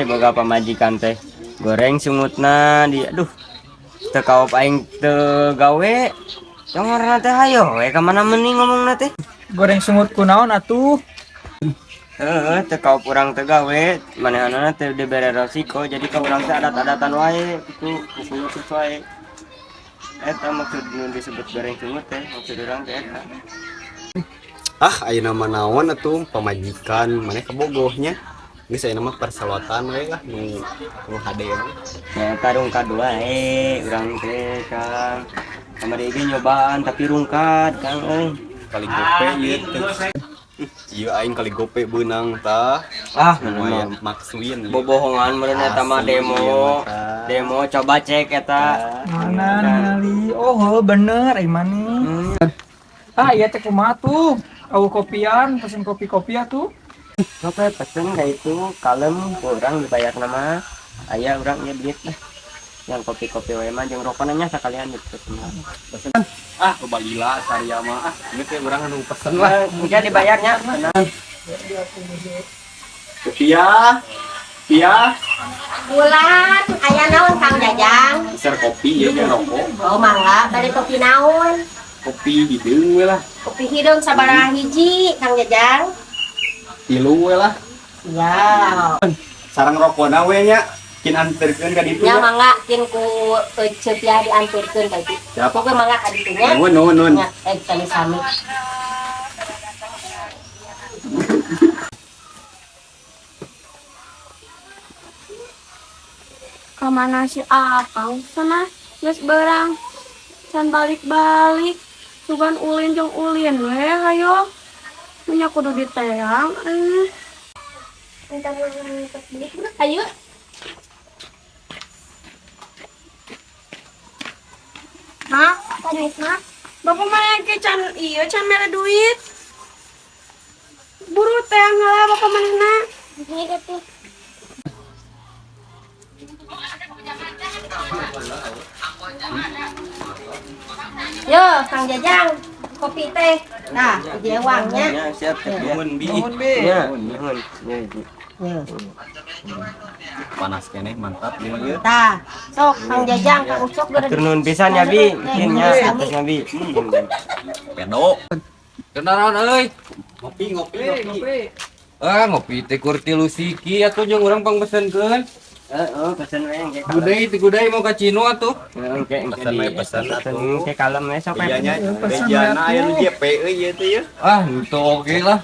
euy boga pamajikan teh. Goreng sungutna di aduh. Teu kaop aing teu gawe. Congorna teh hayo we ka mana mending ngomongna teh. Goreng sungut kunaon atuh? Heeh, teu kaop urang teu gawe, manehanana teh dibere resiko jadi ka urang teh adat-adatan wae kitu, khusus wae. Eta maksud nu disebut goreng sungut teh, maksud urang teh eta. Ah, ayeuna mah naon atuh pamajikan maneh kabogohnya. Geus ayeuna mah perselotan we lah nu nu hade mah. Ya eta rungkad wae urang teh, Kang. Kamari ge nyobaan tapi rungkad, Kang euy. Kali gope ieu teh. Ieu aing kali gope beunang tah. Ah, Lumayan makswin. Bobohongan meureun eta mah Asli, demo. iya mah, tah. Demo coba cek eta. Mana ningali? Oh, heuh, bener ai maneh. Ah, iya teh kumaha tuh? Au kopian, pesen kopi-kopi atuh. Sok we pesen ka itu kalem ku urang dibayar nama. Aya urang ieu duit lah. Yang kopi-kopi wae mah jeung rokona nya sakalian dipesen lah. Ah, loba lila saria mah. Ah, ieu teh urang anu pesen lah. Engke dibayarnya. Tenang. Pia. Pia, Bulan, aya naon Kang Jajang? ser kopi ieu jeung rokok. Oh mangga, bade kopi naon? Kopi hideung we lah. Kopi hideung sabaraha hiji Kang Jajang? Tilu we lah. Ya. Sareng rokona we nya. Kin anterkeun ka ditu. Nya mangga kin ku Ece Pia dianturkeun ka ditu. Siap. Pokoknya mangga ka ditu nya. Nuhun nuhun nuhun. Nya, sami-sami. Kamana si Akang sana geus beurang can balik-balik sugan ulin jeung ulin we hayo nya kudu diteang eh. Ayo. Hah? Duit mah. Bapak mana ke can iya can mere duit. Buru teang heula bapak manehna. Ini tuh. Yo, Kang Jajang, kopi teh. Nah, hiji ewangnya. Ya, siap ya. Nuhun bi. Nuhun, Bi. Ya, nuhun. Ya, hiji. Yo. Panas keneh mantap ieu mah ieu. Tah, sok Kang Jajang, Kang Ucok geura. Atur nuhun pisan ya, Bi. Mungkin nya atasna Bi. Pedo. Kenaon euy? Ngopi ngopi ngopi. Ah, ngopi teh kur tilu siki atuh jeung urang pangpesenkeun. Heeh, pesen we engke. Gudai teh gudai mau ka Cino atuh. Heeh, engke engke Pesen we, pesen pesen atuh. engke kalem we sok we. Bejanya, Pesen bejana we aya nu atuh. JP euy ieu teh ieu. Ah, henteu oge lah.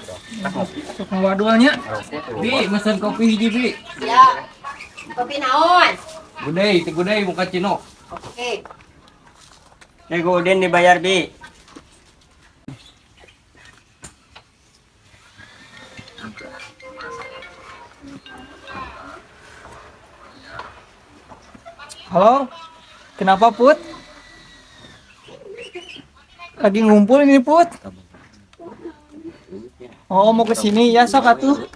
Sok ngawadulnya. Bi, mesen kopi hiji bi. Ya. Kopi naon? Gudai teh gudai mau ka Cino. Oke. Nih ku Udin dibayar, Bi. Halo. Kenapa, Put? Lagi ngumpul ini, Put. Oh, mau ke sini ya sok atuh.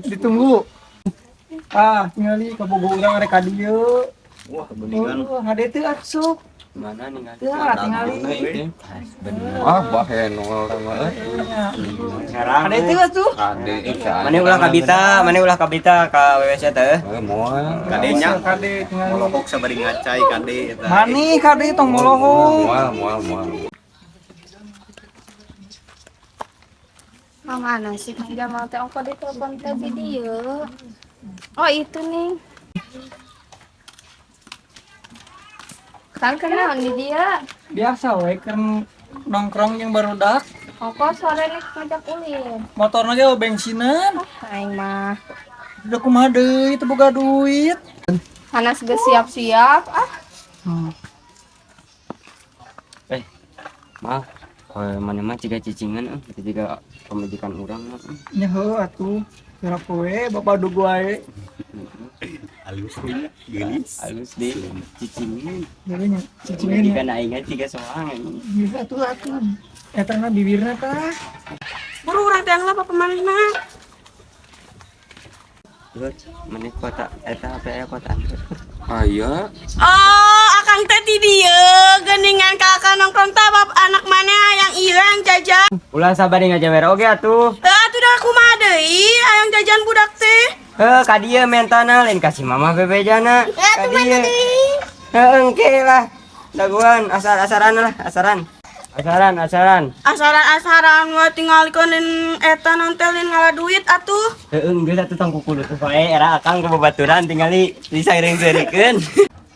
Ditunggu. Ah, tingali kabogoh urang rek ka dieu. Wah, mendingan Oh, hade teu atuh sok. Mana ningali? Teu ah, tingali. Ah, bahenol mah euy. Sekarang. Hade teu atuh. Ade Mane ulah kabita ka WWC teh. Eh, moal. kade nya Kade tingali. molohok sabari ngacai kade eta. Mani kade tong molohok. Moal, moal, moal. Mana sih Kang Jamal teh ongko ditelepon teh di dieu. Oh itu nih. Kang kenaon di dia? Biasa we keur nongkrong yang barudak. Ongko sore nih ngajak ulin. Motorna ge bensinan. Aing mah Udah kumaha deui teu boga duit. Hanas geus siap-siap ah. Eh, maaf. Mana mah ciga cicingan euy, itu juga pamajikan urang mah. Nya heuh atuh. Kira poe bapak dugu wae. Halus nih, geulis. Halus deh, cicingan. Jadi nya cicingin ya. Pamajikan aing ciga soangan. Bisa atuh atuh. Eta na bibirna tah. Buru urang teang lah bapak manehna. Terus maneh kota eta HP aya kota. Aya. Oh, akang teh di dieu geuningan kakak nongkrong tah bab anak maneh hayang ieu hayang jajan. Ulah sabar ngajawer oge atuh. Atuh da kumaha deui hayang jajan budak teh. Heuh, ka dieu mentana lain ka si mama bebejana. Ka dieu. Heuh, engke lah. Dagoan asar-asaran lah, asaran. Asaran, asaran. Asaran-asaran we tinggalikeun eta nanti lain ngala duit atuh. Heuh, geus atuh tong kukulu tuh bae era akang ke babaturan tingali disairing-seurikeun.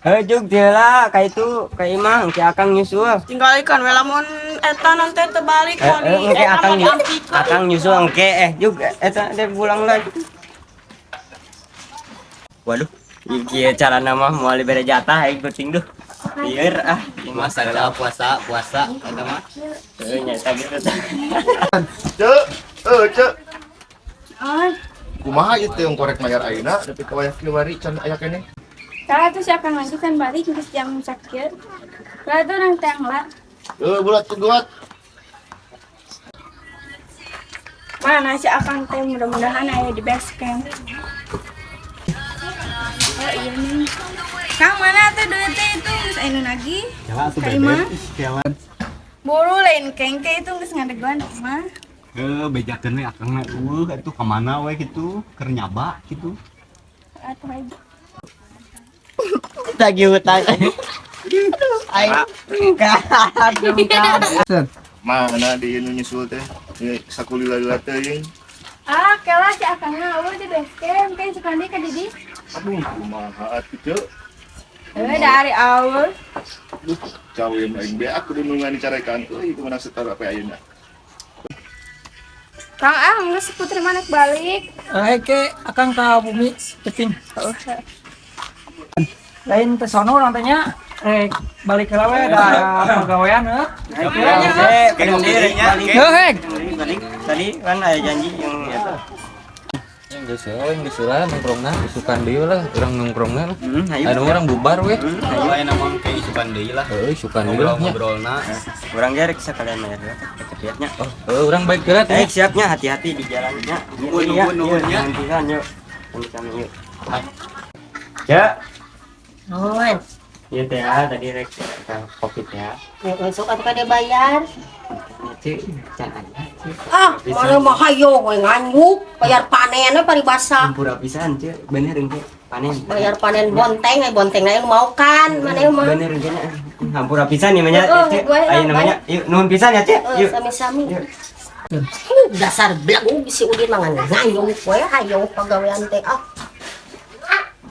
Heuh, jug teu lah ka itu ka imah engke akang nyusul. Tinggalikeun we lamun eta nanti teu balik Eh, mau di engke eta akang mau diampikeun. Akang nyusul engke jug eta deh pulang lagi. Waduh, ieu carana mah moal dibere jatah aing penting duh. Lieur ah, Masa lah puasa, puasa eta mah. Heuh, nyata gitu tah. Cek, eh cek. Ay, Kumaha ieu teh korek mayar ayeuna nepi ka wayah kiwari can aya keneh. Kalau tuh siapa lagi kan balik geus jam sakieu. Lah tuh nang tang lah. Eh bulat kuat. Mana si akang teh, mudah-mudahan aya di base camp. Oh iya nih. Kang, mana tuh duitnya itu geus aya nu nagih? Jalan atuh Ka bebek. imah. Ih, jalan. Buru lain kengke itu geus ngadegoan mah. Heuh, bejakeun we akang mah eueuh atuh ka mana we kitu, keur nyaba kitu. Atuh aja. Tagih hutang. Aing aduh. Mana di nu nyusul teh? Ieu sakulila-lila teuing. Ah, kela si akangna eueuh di base camp kayak sekali ka Didi. Aduh, kumaha atuh cek? Eh, dari awal. Duh, cawe aing beak kudu nu ngani carekan euy kumaha setara apa ayeuna. Kang ah, geus putri mana balik. Eh, ke akang ka bumi penting. Lain ke sono urang teh nya rek balik ke lawe da pagawean heuh. Balik. Heuh, hek. Balik. Tadi kan ada janji yang eta. Geus we, geus lah nongkrongna, isukan deui lah urang nongkrongna lah. Ayo. Anu urang bubar we. Ayo aya mah ke isukan deui lah. Heuh, isukan deui lah nya. Ngobrol-ngobrolna. Urang ge rek sekalian mayar heula ketepiatnya. Oh, heuh, urang baik geura Eh, teh. siapnya hati-hati di jalannya. Nuhun, nuhun, nuhun, ya. Nantikan yuk. Sami-sami yuk. Ya, Nuhun. iya teh ya, tadi rek ke kopi teh ya. Heeh, sok atuh kade bayar. Cik, can aya, cik. Ah, mana mah hayo we nganjuk bayar panen we paribasa. Hampura pisan, cik. Bener engke panen. Bayar panen bonteng, eh bonteng na mau kan mana mah. Bener engke nya. Hampura pisan nih mah nya, Heeh, cik. gue Ayo namanya. Yuk, nuhun pisan ya, cik. Heeh, Yuk. sami-sami. Yuk. Dasar belagu si Udin mah ngan ngayung we hayo pagawean teh ah.